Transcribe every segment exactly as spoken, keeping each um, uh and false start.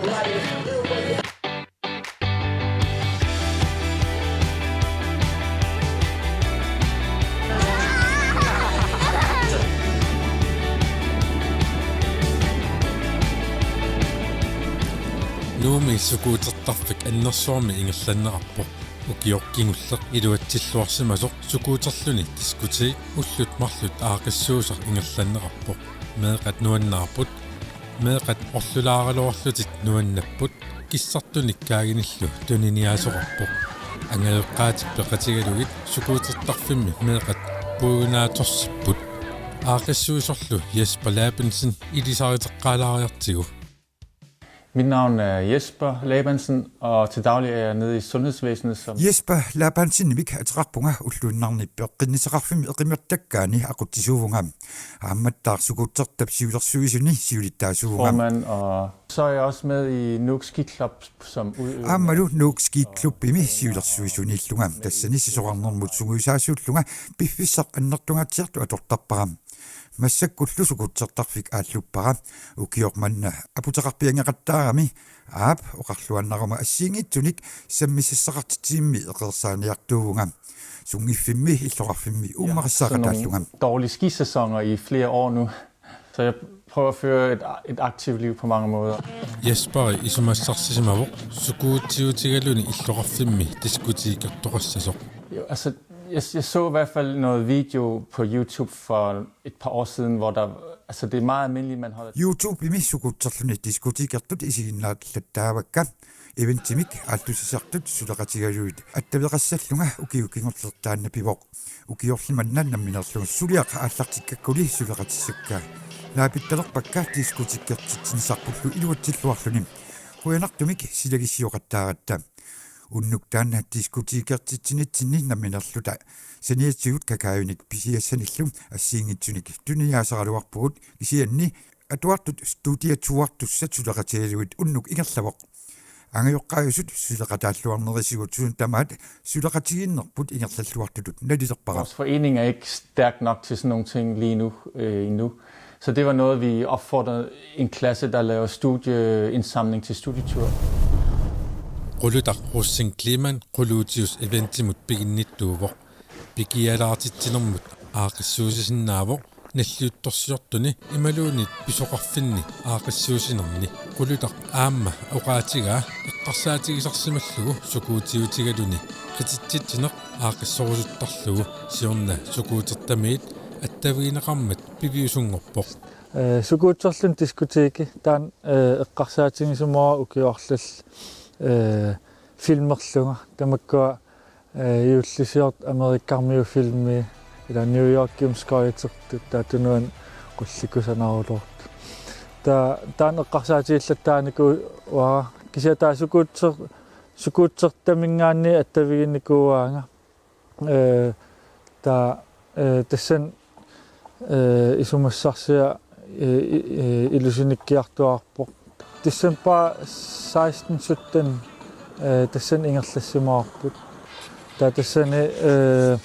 Nuummi skuutertarfik annersuarmi ingerlanneqarpoq. Ukioq kingulleq iluatsilluarsimasoq skuuterluni diskotek ullut marluk aaqqissuussaq ingerlanneqarpoq. Meeqqat nuannaarput, meeqqat orlulaaraluarlutik nuannapput, kissartunik kaaginillu tuniniaasoqarpoq. Angajoqqaatik peqatigalugit skuutertarfimmi meeqqat puigunaatorsipput. Aaqqissuisorlu Jesper Labansen ilisariteqqaalaariartigu. Mit navn er Jesper Labansen, og til daglig er jeg nede i sundhedsvæsenet som Jesper Labansenimik ateqarpunga, ulluinnarni peqqinnissaqarfimmi eqimertakkaani aqutsisuuvunga. Aammattaaq skuutertap siulersuisuni siulittaasuuvunga. Formand, og så er jeg også med i Nuuk Skiklub som udøvende. Aammalu Nuuk Skiklubbimi siulersuisuniillunga, tassani sisorarnermut sungiusaasuullunga piffissaq annertungaatsiartoq atortarpara. Massakkullu skuutertarfik aalluppara. Ukioq manna aputeqarpianngeqattaarami, aap, oqarluinnaruma assigiinngitsunik sammisassaqartitsimmi eqeersaaniartuuvunga. Sunngiffimmi illoqarfimmi uummarissaaqataallunga. Dårlige skisæsoner i flere år nu. Så jeg prøver at føre et, et aktivt liv på mange måder. Jesper isumassarsisimavoq skuutertiutigaluni illoqarfimmi diskotekertoqassasoq. Jo, altså, jeg, jeg så i hvert fald noget video på YouTube for et par år siden, hvor der, altså, det er meget almindeligt, man holder YouTube-imi skuuterluni diskotekertut isiginnaallattaavakka. Eventimik aallussisartut suleqatigalugit attaveqassallunga ukioq kingulleq taanna pivoq. Ukiorli manna nammineerlunga suliaq aallartikkakkuli suleqatissakka. Naapittalerpakka diskotekertitsinisarpullu iluatsilluarluni. Qujanartumik silagissioqattaaratta. Unnuk taanna diskotekertitsinitsinni nammineerluta saniatigut kakaajunik pisiassanillu assigiinngitsunik tuniniaasaraluarpugut, kisianni atuartut studiatuartussat suleqatigalugit unnuk ingerlavoq. Angajoqqaajusut suleqataalluarnerisigut suna tamaat suleqatigiinnerput ingerlalluartutut nalilerpara. Vores forening er ikke stærk nok til sådan nogle ting lige nu, øh, endnu. Så det var noget, vi opfordrede en klasse, der laver studieindsamling til studietur. Qulutaq Rosing Kleemann Quluutius Eventimut piginnittuuvoq. Pikialaartitsinermut aaqqissuussisinnaavoq nalliuttorsiortuni imaluunniit pisoqarfinni aaqqissuussinerni. Qulutaq aamma oqaatigaa eqqarsaatigisarsimallugu skuutertiutigaluni qititsitsineq aaqqissorusuttarlugu, siorna skuutertamiit attavigineqarmat piviusunngorpoq. Eh, skuuterluni diskoteki taanna, eh, eqqarsaatigisimavara ukioq arlallit, eh, filmerlunga. Tamakkua eh, juullisiortut Amerikkarmiut filmii, ila New Yorkimi skøjtertut, taava tunuani qullikkusanarulortut. Taava taanna eqqarsaatigillattaarnikuuara, kisianni taava skuuter-, skuutertaminngaanniit attaviginikuuaanga. Eh, taava, eh, tassani eh, isumassarsiaq, eh, i-, eh, ilusinikkiartuaarpoq. December seksten sytten, eh, tassani ingerlassimavarput. Taava tassani, eh,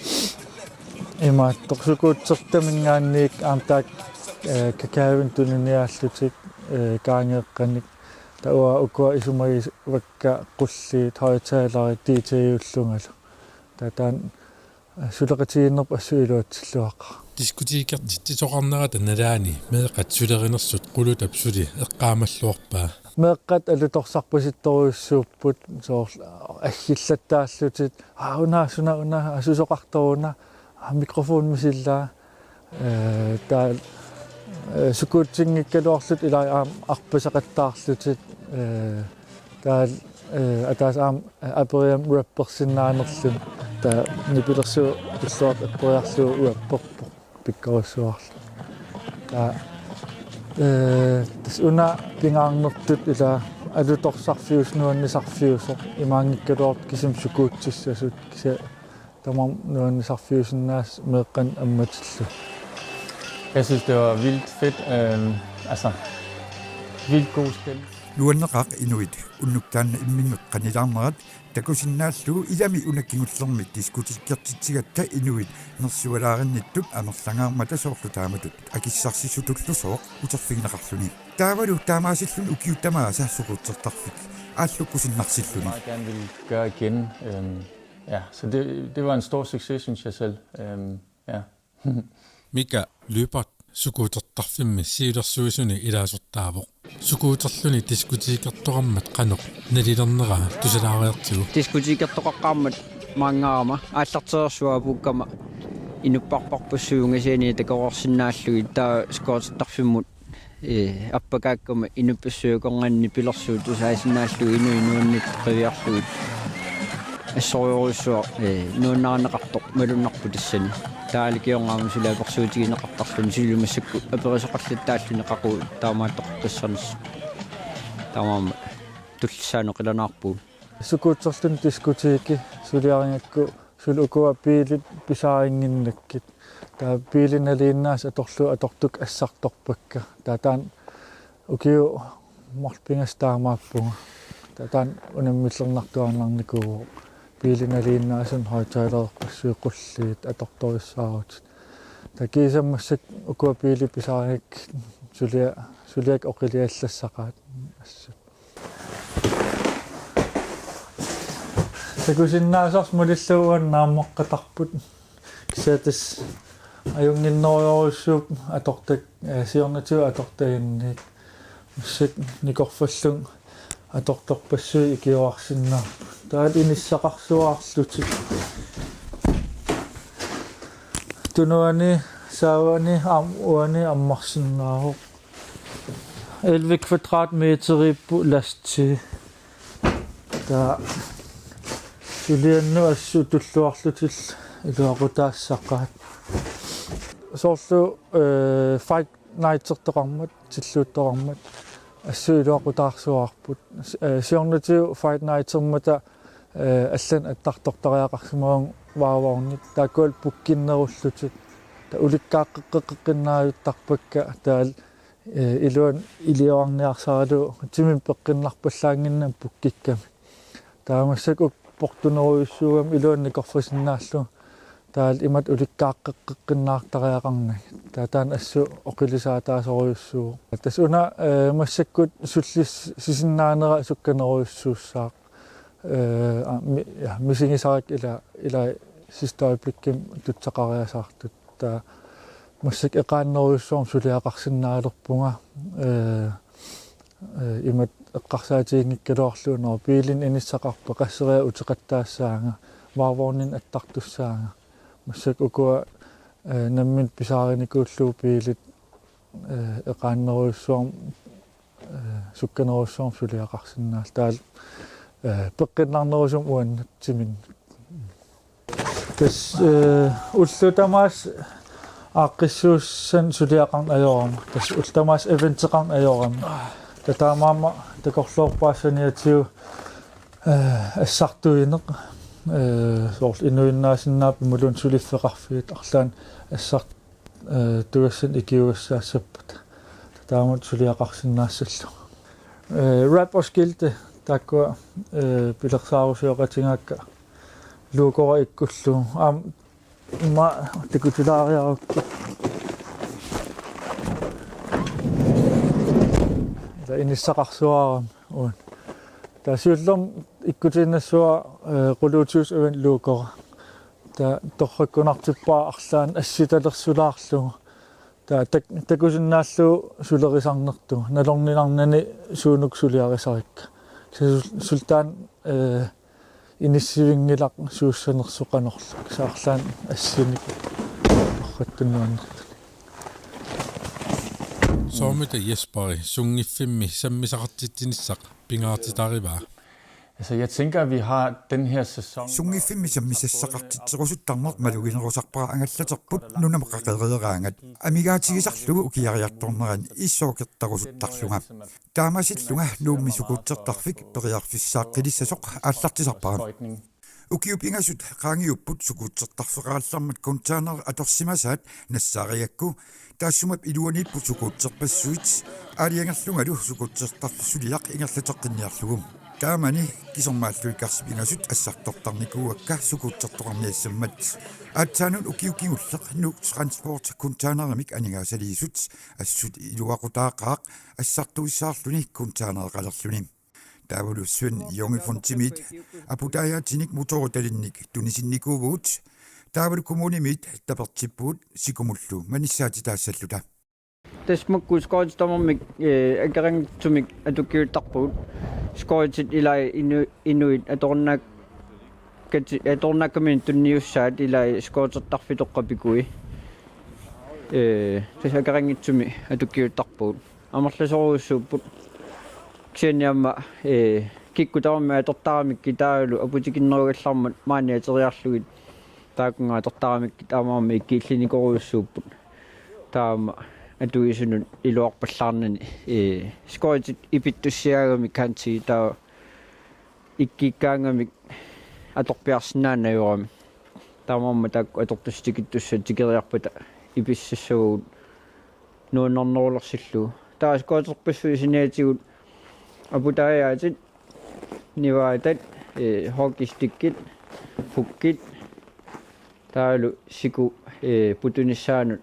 imaattoq skuutertaminngaanniit aamma taakku, eh, kakaavinik tuniniaallutik, eh, kaangeeqqanik. Taava ukua isumagivakka qulliit, højttalerit, D J-ullungalu. Taava taanna suleqatigiinnerput assut iluatsilluaqaaq. Diskotekertitsisoqarnerata nalaani meeqqat sulerinersut Qulutap suli eqqaamalluarpaa. Meeqqat alutorsarpasittorujussuupput, soorlu aggillattaallutik, aa, una, suna, una, aa, susoqartoq una, aa, mikrofoni misillaa. Eh, taava, eh, skuuterinngikkaluarlutik ilai aamma arpasaqattaarlutik, eh, taava, eh, ataaseq aamma, eh, aperiarama rappersinnaanerluni, taava nipilersuut illuartut apperiarlugu rapperpoq pikkorissavara. Taava, eh, tassa una pingaarnertut ila alutorsarfiusoq, nuannisarfiusoq, imaanngikkaluartoq kisimi skuutertissasut, kisianni tamarmik nuannisarfiusinnaasut meeqqanut ammatillugu. Jeg synes, det var vildt fedt. Øhm, altså, vildt god stemning. Nuanneqaaq inuit unnuk taanna imminnut qanilaarnerat, takusinnaallugu ilami una kingullermi diskotekertitsigatta inuit nersualaarinnittut amerlangaarmata soorlu taamatut akissarsissutullusooq uterfigineqarluni. Taavalu taamaasilluni ukiut tamaasa soquutsertarfik aallukkusinnarsilluni. Meget gerne vil gøre igen. Øhm, ja, så det, det var en stor succes, synes jeg selv. Øhm, ja. Mika Lyberth skuutertarfimmi siulersuisuni ilaasortaavoq. Skuuterluni diskotekertoqarmat qanoq nalilerneraa tusalaariartigu. Diskotekertoqaqqaarmat maanngarama aallartereersuaq apuukkama inuppassuit ungasianni takoreersinnaallugit taava skuutertarfimmut, ee, appakaakkama inuppassuit akornanni pilersuut tusaasinnaallugu inuit nuanniit qiviarlugit. Assorujussuaq, ee, nuannarineqartoq malunnarpoq tassani. Taava alikiorngaama suli apersuutigineqartarluni suli massakkut aperisoqallattaalluni qaqugu taamaattoqartassanersoq. Taamaammat tullissaanut qilanaarpugut. Skuuterluni diskoteki suliarigakku suli ukua biilit pisaarinnginnakkit. Taava biilit nalinginnaasut atorlugit atortukkat assartorpakka. Taava taanna ukiut marluk pingasut taamaappunga. Taava taanna unammillernartuaannarnikuuvoq. Biilit nalinginnaasut, højttalereerpassuit, qulliit, atortorissaarutit. Taava kiisami massakkut ukua biilit pisaarigakkit sulia-, suliakka oqiliallassaqaat assut. Takusinnaasoq malillugu uani naammaqqatarput. Kisianni tassa ajunnginnerujorujussuupput atortak-, ee, siornatigut atortaginniit. Massakkut nikorfallunga atortorpassuit ikiorarsinnaapput. Taava inissaqarsuarlutik. Tunuani, saavani, aamma uani ammarsinnaavoq. Elleve kvadratmeteriupput lasti. Taava suliannut assut tulluarlutillu iluaqutaassaqaat. Soorlu, ee, Fight Nightertoqarmat, tilluuttoqarmat assut iluaqutaarsuaarput. Ee, siornatigut Fight Nightermata, ee, allanik attartortariaqarsimavunga varevognit, taakkualu pukkinnerullutik. Taava ulikkaaqqeqqeqqinnaajuttarpakka taavalu, ee, iluani iliorarniarsaralugu timimik peqqinnarpallaannginnami pukkikkamik. Taava massakkut uku portunerujussuugami iluani nikorfasinnaallugu. Taavalu imatut ulikkaaqqeqqeqqinnaartariaqarnagit. Taava taanna assut oqilisaataasorujussuuvoq. Tassa una, ee, massakkut sullissisinnaanera sukkanerujussuussaaq. Ee, aa, mi-, ja, misigisarakku ila, ila sidste øjeblikkimi tutsaqariasaartut. Taava massakkut eqaannerujussuarmik suliaqarsinnaalerpunga, ee, ee, imatut eqqarsaatiginngikkaluarlugu, nå, biilinik inissaqarpa, qasseriarlugu uteqattaassaanga, varevogninik attartussaanga. Massakkut ukua, ee, namminneq pisaarinikuullugu biilit, ee, eqaannerujussuarmik, ee, sukkanerujussuarmik suliaqarsinnaallutik. Taavalu, ee, peqqinnarnerusumik uannut timinnut. Tassa, ee, ullut tamaasa aaqqissuussanik suliaqarneq ajorama. Tassa ullut tamaasa eventeqarneq ajorama. Taava taamaammat takorloorpaassaniatigut, ee, assartuineq, ee, soorlu inuinnaasinnaapput imaluunniit suliffeqarfiit arlaannik assart-, ee, tugassanik ikiugassaassappata. Taava taamatut suliaqarsinnaassallugu. Ee, Rap Roskilde taakkua, ee, pilersaarusioqatigaakka Luukora ikkullugu. Aamma ima takutilaariarukku. Ila inissaqarsuarami uani. Taava siullermik ikkutiinnassavara, ee, Quluutiusup event Luukora. Taava torrakkunartippara arlaannik assitalersulaarlugu. Taava tak-, takusinnaallugu sulerisarnertunga. Nalorninarnani suunuku suliarisarikka. Kisianni sul-, sultaan, ee, inissivinngilaq suussanersoq qanorlu. Kisianni arlaannik assinik torrattunut nuannertuni. Soormita Jesperi sunngiffimmi sammisaqartitsinissaq pingaartitarivaa? Altså, jeg tænker, at vi har den her sæson, sunngiffimmi sammisassaqartitserusuttarneq maluginerusarpara angallaterput nunamut qaqereeraangat. Amigaatigisarlugu ukiariartornerani issuakertarusuttarlunga. Taamasillunga Nuummi skuutertarfik periarfissaaqqilissasoq aallartisarpara. Ukiut pingasut qaangiupput skuutertarfeqarallarmat containerit atorsimasaat nassaarigakku, taassuma iluaniipput skuuterpassuit aalajangerlungalu skuutertarfik suliaq ingerlateqqinniarlugu. Taamani kisermaallugit karsip pingasut assartortarnikuuakka skuutertoqarniassammat. Aatsaannguaq ukioq kingulleq Nuuk Transport containerimik aningaasaliisut assut iluaqutaaqaaq assartuissaarluni containereqalerluni. Taavalu Svend Junge Fondimit aputaajaatinik motoritalinnik tunisinnikuuvugut. Taavalu kommunimiit tapertippugut sikumullu manissaatitaassalluta. Tassa makku skuuterit tamarmik, eh, akeqanngitsumik atukkiuttarpagut. Skuuterit ilai inu-, inuit atorunnaak-, kati-, atorunnaakkaminnik tunniussaat ilai skuutertarfitoqqapikui. Eh, tassa akeqanngitsumik atukkiuttarpagut. Amerlasoorujussuupput. Kisianni aamma, eh, kikkut tamarmik atortaramikkit taavalu aputikinnerugallarmat maani ateriarlugit taakkununnga atortaramikkit taamaammat ikkuillinnikuurujussuupput. Taama atuisunut iluarpallaarnani, eh, skuuterit ipittussiaagamik kanti taava ikkuikkaangamik atorpiarsinnaanngorami. Taamaammat taakku atortussat tikittussat tikeriarpata ipissassavagut nuannernerulersillugu. Taava skuuterpassuit saniatigut aputaajaatit, nivaatat, eh, hockeystickit, pukkit, taavalu siku, eh, putunissaanut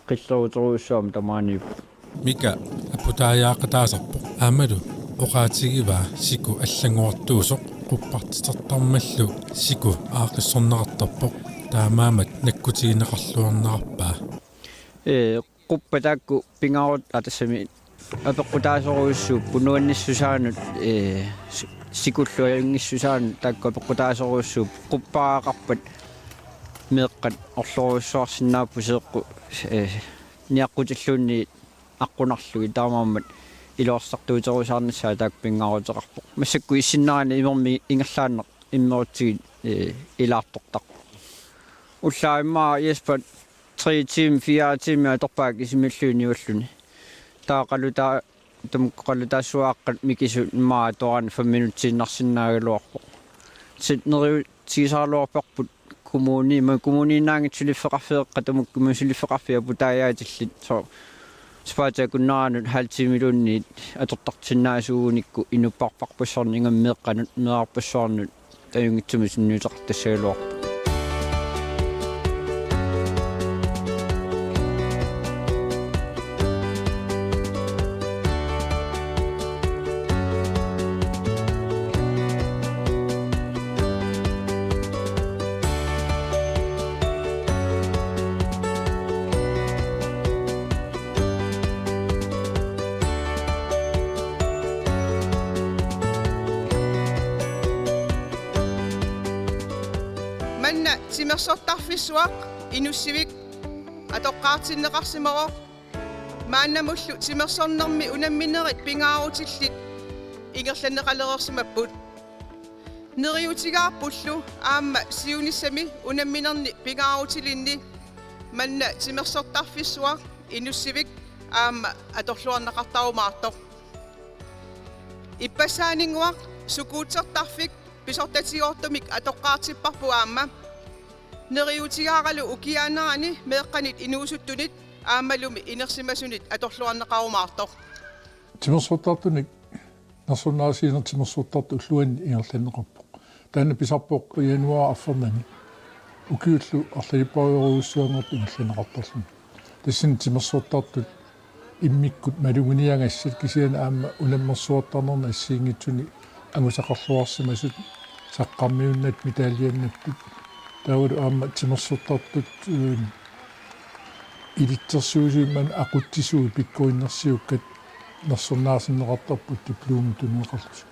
qilleruterujussuarmik tamaaniippoq. Mika aputaajaaqataasarpoq aammalu oqaatigivaa siku allanngortuusoq quppartitertarmallu siku aaqqissorneqartarpoq, taamaammat nakkutigineqarluarnerarpaa. Eh, quppat taakku pingaarut-, aa, tassami apeqqutaasorujussuupput nuannissusaanut, eh, s-, sikullu ajunngissusaanut taakku apeqqutaasorujussuupput, quppaaqarpat meeqqat orlorujussuarsinnaapput seeqqut, eh, niaqqutilluunniit aqqunarlugit, taamaammat iluarsartuuterusaarnissaa taakku pingaaruteqarpoq. Massakkut issinnerani imermik ingerlaannaq immerutsigit, eh, ilaartortarpoq. Ullaaq immaqa Jesper tre timer, fire timer atorpaa kisimiilluni ulluni. Taava qalutaa-, tamakku qalutaassuaaqqat mikisut immaqa atoraanni fem minutsiinnarsinnaagaluarpoq. Tassa neriuutigisaraluarparput kommuni, ma-, kommuniinnaanngitsoq suliffeqarfeeqqat tamakku, ma-, suliffeqarfiit aputaajaatillit. Soorlu sapaatip akunneranut halv tiimiluunniit atortarsinnaasuugunikku inuppassuarnut ingammik meeqqanut meerarpassuarnut ajunngitsumik sunniuteqartassagaluarpoq. Manna timersortarfissuaq Inussivik atoqqaartinneqarsimavoq. Maannamullu timersornermi unamminerit pingaarutillit ingerlanneqalereersimapput. Neriuutigaarpullu aamma siunissami unamminerni pingaarutilinni manna timersortarfissuaq Inussivik aamma atorluarneqartarumaartoq. Ippassaaninnguaq skuutertarfik pisortatigoortumik atoqqaartipparput aamma. Neriuutigaaralu ukiaanerani meeqqanit inuusuttunit aammalumi inersimasunit atorluarneqarumaartoq. Timersortartunik nersornaasiinertik timersortartut ulluanni ingerlanneqarpoq. Taanna pisarpoq januaarip arfernani ukiullu arlalippassuarujussuanngortut ingerlanneqartarluni. Tassani timersortartut immikkut maluginiagassat kisianni aamma unammersuartarnerni assigiinngitsuni angusaqarluarsimasut saqqarmiunnattut mitaalliannattut. Taavalu aamma timersortartut, eh, ilitsersuisuimman aqutsisui pikkorinnersiukkat nersornaasinneqartarput diplomit tunineqarlutik.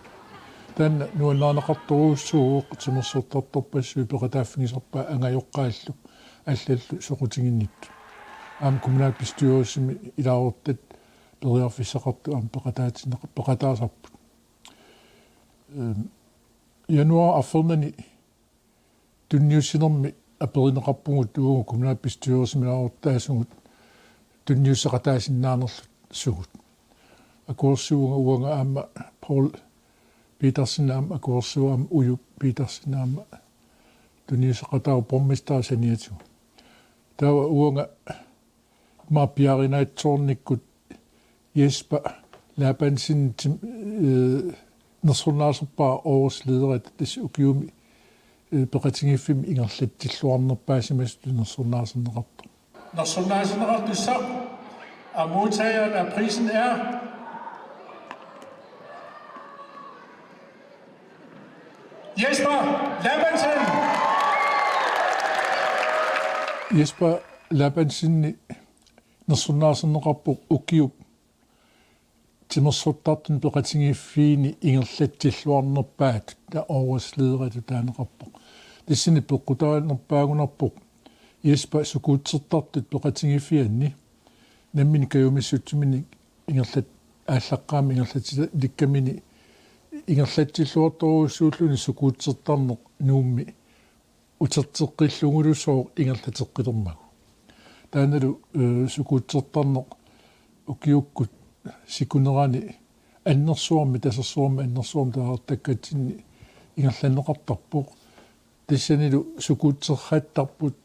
Taanna nuannarineqartorujussuuvoq timersortartorpassuit peqataaffigisarpaat angajoqqaallu allallu soqutiginnittut. Aamma kommunalbestyrelsimi ilaasortat periarfissaqartut aamma peqataatinneqa-, peqataasarput. Ehm, januaarip arfernani tunniussinermi aperineqarpugut uagut kommunalbestyrelsimi ilaasortaasugut tunniusseqataasinnaanersugut. Akuersivunga uanga aamma Poul Petersen aamma akuersivoq, aamma Uju Petersen aamma tunniussaqataavoq, borgmesteri saniatigut. Taava uanga maappiarinaatsoornikkut Jesper Labansen tim-, øh, nersornaaserpara årets leder, tassa ukiumi, øh, peqatigiiffimmi ingerlatsilluarnerpaasimasutut nersornaaserneqartoq. Nersornaaserneqartussaq, og modtageren af prisen er Jesper Labansen. Jesper Labansen nersornaaserneqarpoq ukiup timersortartuni peqatigiiffiini ingerlatsilluarnerpaatut, taava årets leder-itut taaneqarpoq. Tassani peqqutaanerpaagunarpoq Jesper skuutertartut peqatigiiffianni nammineq kajumissutsiminnik ingerlat-, aallaqqaammut ingerlatilikkamini ingerlatsilluartorujussuulluni skuutertarneq Nuummi uterteqqillugulusooq ingerlateqqilermagu. Taannalu, øh, skuutertarneq ukiukkut sikunerani annersuarmi, tasersuarmi annersuarmi taartakkatsinni ingerlanneqartarpoq. Tassanilu skuutertartut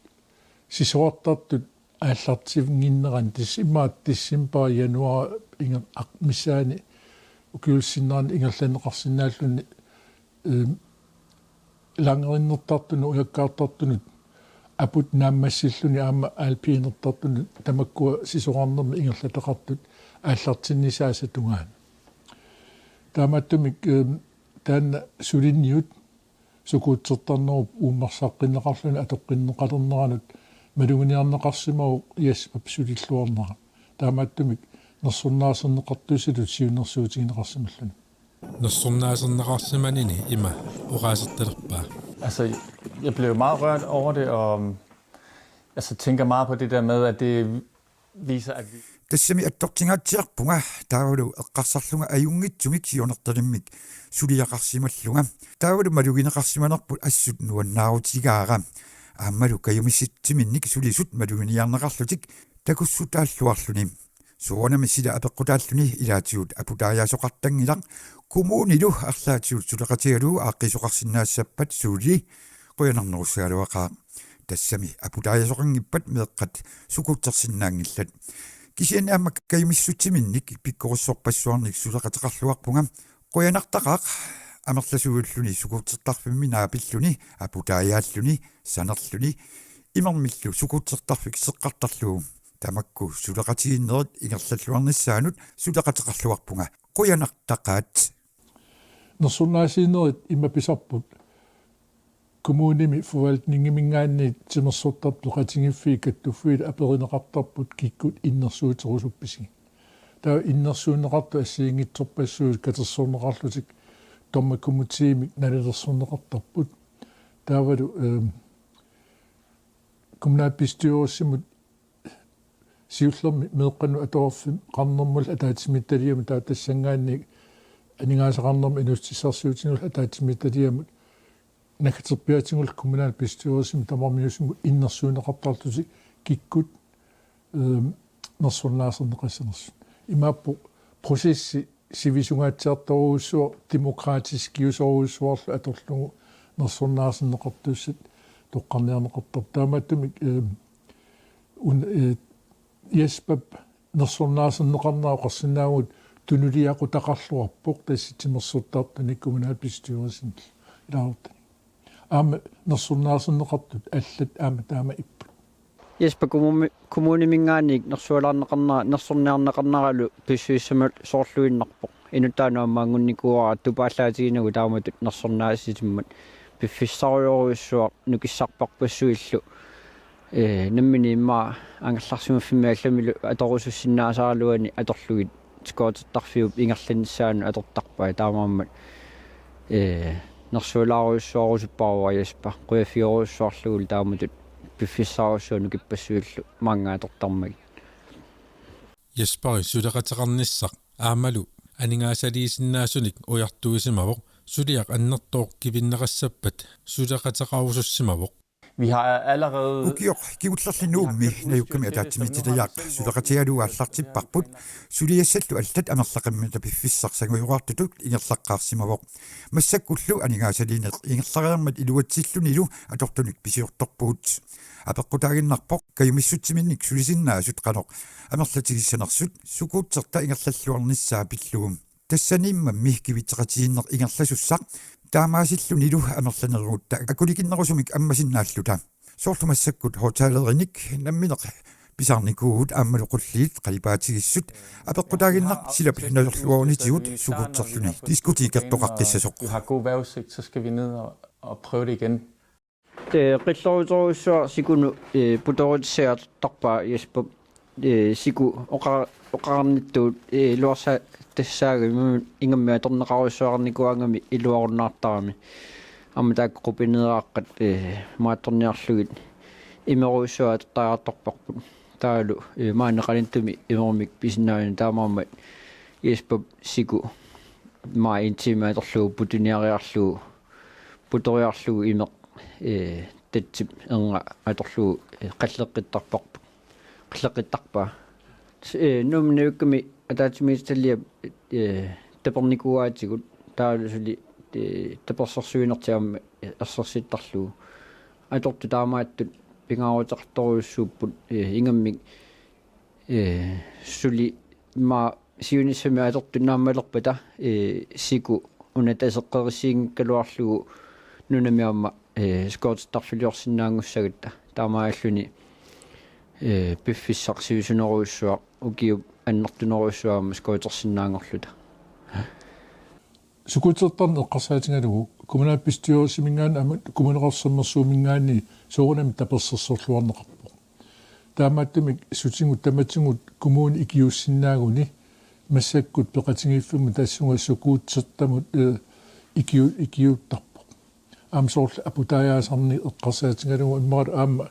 sisorartartut aallartinnginnerani, tassa imaattoq december, januar inger-, aq-, missaani ukiup sinnerani ingerlanneqarsinnaalluni, øh, langrennertartunut, ujakkaartartunut, aput naammassilluni aamma alpinertartunut tamakkua sisorarnermi ingerlataqartut aallartinnisaasa tungaanut. Taamaattumik, øh, taanna suliniut skuutertarnerup uummarsaqqinneqarluni atoqqinneqalerneranut maluginiarneqarsimavoq Jesperip sulilluarnera. Taamaattumik nersornaaserneqartussatut siunnersuutigineqarsimalluni. Nersornaaserneqarsimanini ima oqaasertalerpaa. Altså, jeg blev meget rørt over det, og altså, tænker meget på det der med, at det viser, at vi Tassami attortingaatsiarpunga taavalu eqqarsarlunga ajunngitsumik siunertalimmik suliaqarsimallunga. Taavalu malugineqarsimanerput assut nuannaarutigaara. Aammalu kajumissutsiminnik sulisut maluginiarneqarlutik takussutaalluarluni. Soorunami sila apeqqutaalluni ilaatigut aputaajaasoqartanngilaq, kommunilu arlaatigut suleqatigalugu aaqqiisoqarsinnaassappat suli qujanarnerussagaluaqaaq. Tassami aputaajaasoqanngippat meeqqat skuutersinnaanngillat. Kisianni aamma kajumissutsiminnik pikkorissorpassuarnik suleqateqarluarpunga. Qujanartaqaaq amerlasuulluni skuutertarfimmi naapilluni, aputaajaalluni, sanerluni, imermillu skuutertarfik seqqartarlugu. Tamakku suleqatigiinnerit ingerlalluarnissaannut suleqateqarluarpunga. Qujanartaqaat. Nersornaasiinerit ima pisarput: kommunimi forvaltningiminngaanniit timersortartut peqatigiiffiit kattuffiit aperineqartarput kikkut innersuuterusuppisigik. Taava innersuunneqartut assigiinngitsorpassuit katersorneqarlutik dommerkomitémik nalilersorneqartarput. Taavalu, øh, kommunalbestyrelsimut siullermik meeqqanut atuarfeqarnermullu ataatsimiititaliamut, taava tassanngaanniit aningaasaqarnermut inuussutissarsiutinullu ataatsimiititaliamut, nakkaterpiaatigullu kommunalbestyrelsimut tamarmiuusimut innersuunneqartarlutik kikkut, øh, nersornaaserneqassanersut. Imaappoq processi sivisungaatsiartorujussuaq, demokratiskiusorujussuarlu atorlugu nersornaaserneqartussat toqqarniarneqartarput. Taamaattumik, øh, un-, øh, Jesperip nersornaaserneqarnera oqarsinnaavugut tunuliaqutaqarluarpoq, tassa timersortartunik kommunalbestyrelsinillu ilaasortanik. Aamma nersornaaserneqartut allat aamma taama ipput. Jesper, kommuni-, kommuniminngaanniit nersualaarneqarnera, nersorniarneqarneralu pissusissamisoorluinnarpoq. Inuttaanut aamma anngunnikuuara tupaallaatiginerup taamatut nersornaasisimmat. Piffissarujorujussuaq nukissarpassuillu. Ee, nammineq immaqa angerlarsimaffimmi allamilu atorusussinnaasaraluani atorlugit skuutertarfiup ingerlannissaanut atortarpai, taamaammat, ee, nersualaarujussuarusupparput Jesper, qujafiorujussuarlugulu taamatut piffissarujussuaq nukippassuillu maannga atortarmagit. Jesperip suleqateqarnissaq aammalu aningaasaliisinnaasunik ujartuisimavoq, suliaq annertooq kivinneqassappat suleqateqarusussimavoq. Vi har allerede Ukioq kingullerni Nuummi najukkami ataatsimiititaliaq suleqatigalugu aallartipparput, suliassallu allat amerlaqimmitta piffissaq sangujoraartutut ingerlaqqaarsimavoq. Massakkullu aningaasaliineq ingerlariarmat iluatsillunilu atortunik pisiortorpugut. Apeqqutaaginnarpoq kajumissutsiminnik sulisinnaasut qanoq amerlatigissanersut skuutserta ingerlalluarnissaa pillugu. Tassaniimmammi kivitseqatigiinneq ingerlasussaq taamaasillunilu amerlanerugutta akulikinnerusumik ammasinnaalluta. Soorlu massakkut højttalerinik nammineq pisarnikuuvugut aammalu qulliit qalipaatigissut. Apeqqutaaginnaq silap najorluarunitigut skuutserluni diskoteket toqaqqissasoq. Vi har god vejrudsigt, så skal vi ned og, og prøve det igen. Ee, qillerutorujussuaq sikunut, ee, putoritissagaluartarpaa Jesper, ee, siku oqa-, oqarnittut, ee, iluarsaattassaagami, ingammik atorneqarujussuarnikuugami iluarunnaartarami. Aamma taakku qupineeraaqqat, ee, maattorniarlugit imerujussuaq atortariaqartarparput. Taavalu, ee, maani qanittumi imermik pisinnaanani taamaammat Jesper siku maa en time atorlugu putuniariarlugu, putoriarlugu imeq, ee, tatsip ernga atorlugu, ee, qalleqqittarparput. Qalleqqittarpaa. S-, ee, Nuummi najukkami ataatsimiititaliap, ee, tapernikuugaatigut taavalu suli, ee, tapersersuinertik aamma, ee, ersersittarlugu. Atortut taamaattut pingaaruteqartorujussuupput, ee, ingammik, ee, suli maa siunissami atortut naammalerpata, ee, siku una taseqqerissiinngikkaluarlugu nunami aamma, ee, skøjtertarfiliorsinnaanngussagatta. Taamaalilluni, ee, piffissaq sivisunerujussuaq ukiup annertunerujussuaq aamma skøjtersinnaanngorluta. Skuutsertarneq eqqarsaatigalugu kommunalbestyrelsiminngaanniit aamma Kommuneqarfik Sermersuuminngaanniit soorunami tapersersorluarneqarpoq. Taamaattumik sutigut tamatigut kommuni ikiuussinnaaguni massakkut peqatigiiffimmut tassunga skuutsertamut, ee, ikiu-, ikiuuttarpoq. Aamma soorlu aputaajaasarneq eqqarsaatigalugu immaqa aamma,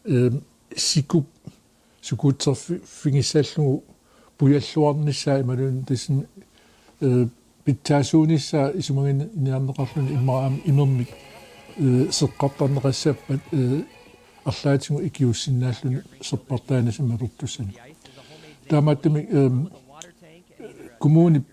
ee, sikup skuutserfigissallugu pujalluarnissaa imaluunniit tassani, ee, pitsaasuunissaa isumaginiarneqarluni immaqa aamma imermik, ee, seqqartarneqassappat, ee, arlaatigut ikiuussinnaalluni serpartaanissamut atortussanik. Taamaattumik, ee, kommunip,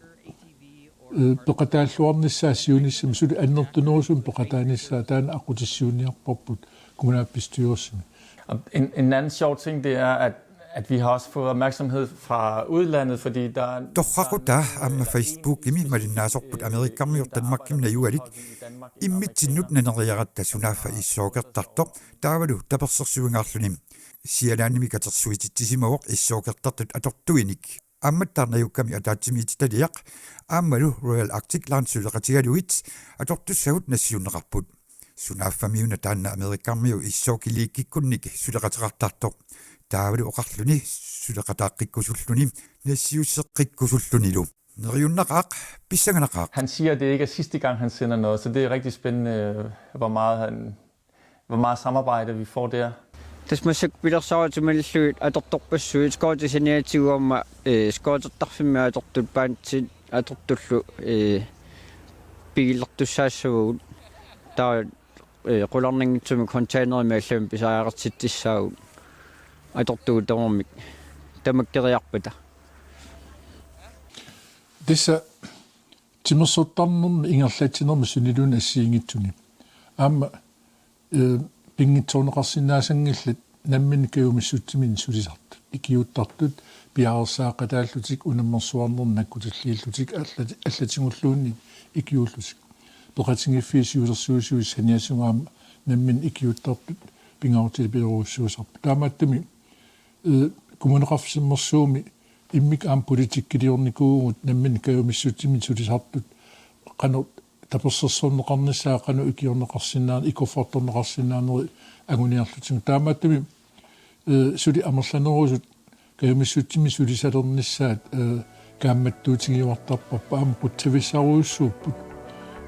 ee, peqataalluarnissaa siunissami suli annertunerusumik peqataanissaa taanna aqqutissiuunniarparput kommunalbestyrelsimi. Og en, en anden sjov ting, det er, at, at vi har også fået opmærksomhed fra udlandet, fordi der er... Torraqutaa aamma Facebookimi malinnaasorput Amerikkarmiut Danmarkimi najugalit immitsinnut naneriaratta sunaaffa issookertartoq taavalu tapersersuingaarluni. Sialaannimi katersuititsisimavoq issookertartut atortuinik. Aammattaaq najukkami ataatsimiititaliaq aammalu Royal Arctic Line suleqatigalugit atortussagut nassiunneqarput. Sunaaffamiuna taanna Amerikkarmiu issookkiliikkikkunnik suleqateqartartoq. Taavalu oqarluni suleqataaqqikkusulluni nassiusseqqikkusullunilu. Neriunnaqaaq, pissanganaqaaq. Han siger, at det ikke er sidste gang, han sender noget, så det er rigtig spændende, hvor meget han, hvor meget samarbejde vi får der. Tassa massakkut pilersaarutit malillugit atortorpassuit skøjtit saniatigut aamma, ee, skøjtertarfimmi atortut bandit atortullu, ee, pigilertussaassavagut. Taava, ee, qularnanngitsumik containerimik allamik pisariaqartitsissaagut. Atortugut tamarmik tamakkeriarpata. Tassa timersortarnermi ingerlatsinermi suniluunniit assigiinngitsuni. Aamma, ee, pinngitsoorneqarsinnaasanngillat namminneq kajumissutsiminnik sulisartut, ikiuuttartut, piareersaaqqataallutik, unammersuarnernik nakkutilliillutik, allati-, allatigulluunniit ikiuullutik. Peqatigiiffiit siulersuisui saniatigut aamma namminneq ikiuuttartut pingaarutilik pioruussuusarput. Taamaattumik, ee, Kommuneqarfik Sermersuumi immikkut aamma politikkiliornikuuvugut namminneq kajumissutsiminnik sulisartut qanoq tapersersorneqarnissaat, qanoq ikiorneqarsinnaa-, ikorfartorneqarsinnaanerit anguniarlutigu. Taamaattumik, ee, suli amerlanerusut kajumissutsiminnik sulisalernissaat, ee, kaammattuutigiuartarparput, aamma qutsavissarujussuupput.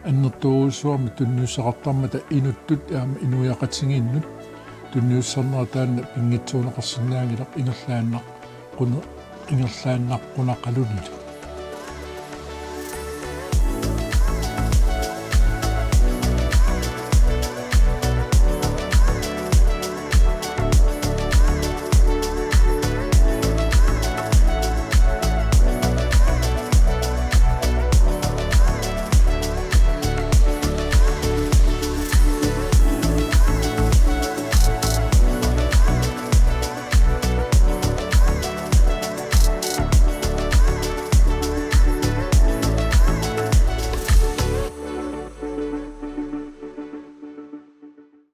Annertoorujussuarmik tunniussaqartarmata inuttut aamma inuiaqatigiinnut tunniussarnera taanna pinngitsoorneqarsinnaanngilaq ingerlaannaqquna-, ingerlaannaqqunaqalunilu.